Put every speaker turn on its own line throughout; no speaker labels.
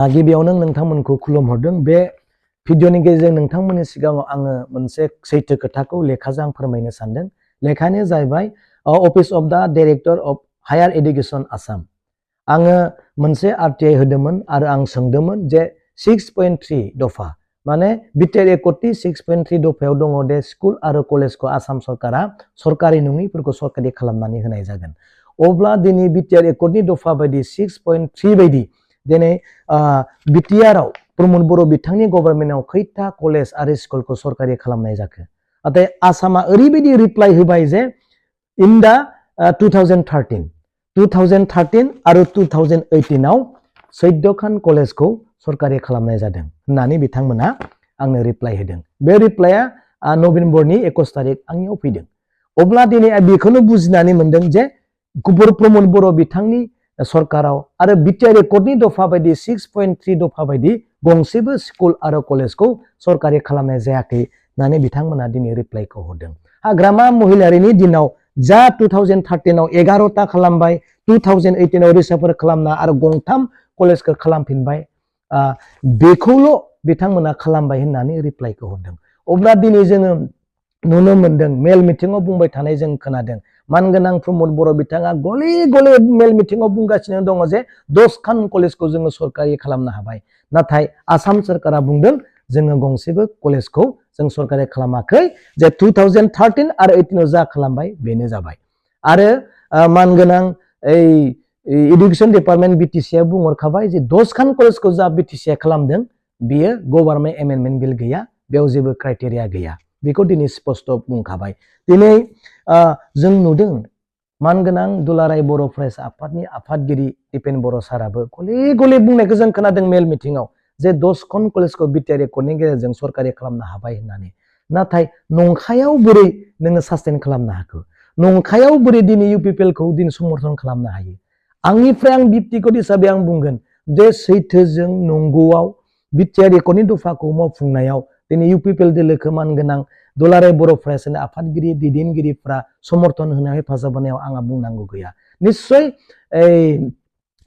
गिबियावनो नोंथांमोनखौ खुलुमहरदों। बे भिडिअनि गेजेरजों नोंथांमोननि सिगाङाव आङो मोनसे सैथो खोथाखौ लेखाजों आं फोरमायनो सानदों। लेखायानो जाहैबाय office of the director of higher education Assam. आङो मोनसे आरटिआइ होदोंमोन आरो आं सोंदोंमोन जे 6.3 दफा माने बिटिआर एकर्डनि 6.3 दफायाव दङ दे स्कुल आरो कलेजखौ आसाम सरकारा सरकारि नङिफोरखौ सरकारि खालामनानै होनाय जागोन। अब्ला दिनै बिटिआर एकर्डनि दफा बायदि 6.3 बायदि दिनै बिटिआरआव प्रमद बर' बिथांनि गभर्नमेन्टआव खैथा कलेज आरो स्कुलखौ सरकारि खालामनाय जाखो। नाथाय आसामा ओरैबायदि रिप्लाइ होबाय जे इन दा 2013 आरो 2018 आव 14 खान कलेजखौ सरकारि खालामनाय जादों होननानै बिथांमोना आंनो रिप्लाइ होदों। बे रिप्लाइआ नभेम्बरनि 21 तारिख आंनियाव फैदों। अब्ला दिनै बेखौनो बुजिनानै मोनदों जे प्रमद बर' बिथांनि सरकाराव आरो बिटिआर एकर्डनि दफा बायदि 6.3 दफा बायदि गंसेबो स्कुल आरो कलेजखौ सरकारि खालामनाय जायाखै होननानै बिथांमोना दिनै रिप्लाइखौ हरदों। हाग्रामा महिलारिनि दिनाव जा 2013 आव 11ता खालामबाय, 2018 आव रिसाफोर खालामना आरो गंथाम कलेजखौ खालामफिनबाय, बेखौल' बिथांमोना खालामबाय होननानै रिप्लाइखौ हरदों। अब्ला दिनै जोङो नुनो मोनदों, मेल मिटिङाव बुंबाय थानाय जों खोनादों, मानगोनां प्रमद बर' बिथाङा गले गले मेल मिटिङाव बुंगासिनो दङ जे 10 खान कलेजखौ जोङो सरकारि खालामनो हाबाय। नाथाय आसाम सरकारा बुंदों जोङो गंसेबो कलेजखौ जों सरकारि खालामाखै, जे 2013 आरो 18 आव जा खालामबाय बेनो जाबाय। आरो मानगोनां एडुकेशन डिपार्टमेन्ट बिटिसिआ बुंहरखाबाय जे 10 खान कलेजखौ जा बिटिसिआ खालामदों बियो गभर्नमेन्ट एमेन्डमेन्ट बिल गैया, बेयाव जेबो क्राइटेरिया गैया। बेखौ दिनै स्पष्ट बुंखाबाय। दिनै जों नुदों मानगोनां दुलाराय बर' फरायसा आफादनि आफादगिरि दिपेन बर' साराबो गले गले बुंनायखौ जों खोनादों मेल मिटिङाव जे 10 खान कलेजखौ बिटिआर एकर्डनि गेजेरजों सरकारि खालामनो हाबाय होननानै। नाथाय नंखायाव बोरै नोङो सास्टेन खालामनो हाखो? नंखायाव बोरै दिनै इउपिपिएलखौ दिनै समर्थन खालामनो हायो? आंनिफ्राय आं बिबटिगत हिसाबै आं बुंगोन जे सैथोजों नंगौआव बिटिआर एकर्डनि दफाखौ मावफुंनायाव दिनै इउपिपिएल दोलोखौ मानगोनां दुलाराय बर' फरायसानि आफादगिरि दैदेनगिरिफ्रा समर्थन होनायाव हेफाजाब होनायाव आंहा बुंनांगौ गैया। निस्सय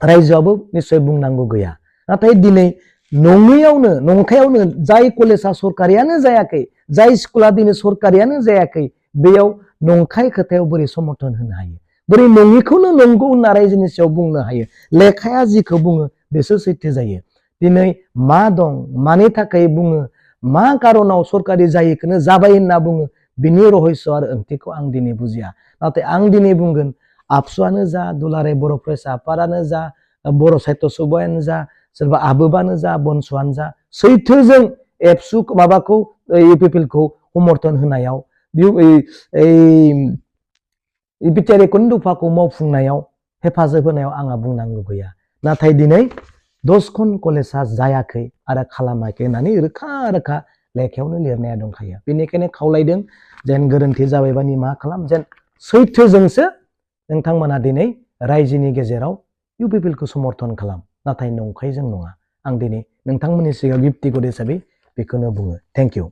रायजोआबो निस्सय बुंनांगौ गैया। नाथाय दिनै नङैयावनो नंखायावनो जाय कलेजआ सरकारियानो जायाखै, जाय स्कुला दिनै सरकारियानो जायाखै, बेयाव नंखाय खोथायाव बोरै समर्थन होनो हायो? बोरै नङिखौनो नंगौ होनना रायजोनि सायाव बुंनो हायो? लेखाया जिखौ बुङो बेसो सैथो जायो। दिनै मा दं, मानि थाखाय बुङो, मा कारनाव सरकारि जायैखौनो जाबाय होनना बुङो, बिनि रहस्य आरो ओंथिखौ आं दिनै बुजिया। नाथाय आं दिनै बुंगोन, आबसुआनो जा, दुलाराय बर' फरायसा आफादानो जा, बर' साहित्य सभायानो जा, सोरबा आबोबानो जा, बनसुआनो जा, सैथोजों एबसु माबाखौ इउपिपिएलखौ समर्थन होनायाव, बिटिआर एकर्डनि दफाखौ मावफुंनायाव हेफाजाब होनायाव आंहा बुंनांगौ गैया। नाथाय दिनै 10 खान कलेजआ जायाखै आरो खालामाखै होननानै रोखा रोखा लेखायावनो लिरनाया दंखायो। बेनिखायनो खावलायदों जेन गोरोन्थि जाबायबा निमाहा खालाम, जेन सैथोजोंसो नोंथांमोना दिनै रायजोनि गेजेराव इउपिपिएलखौ समर्थन खालाम, नाथाय नंखायजों नङा। आं दिनै नोंथांमोननि सिगाङाव बिबटिगत हिसाबै बेखौनो बुङो। Thank you.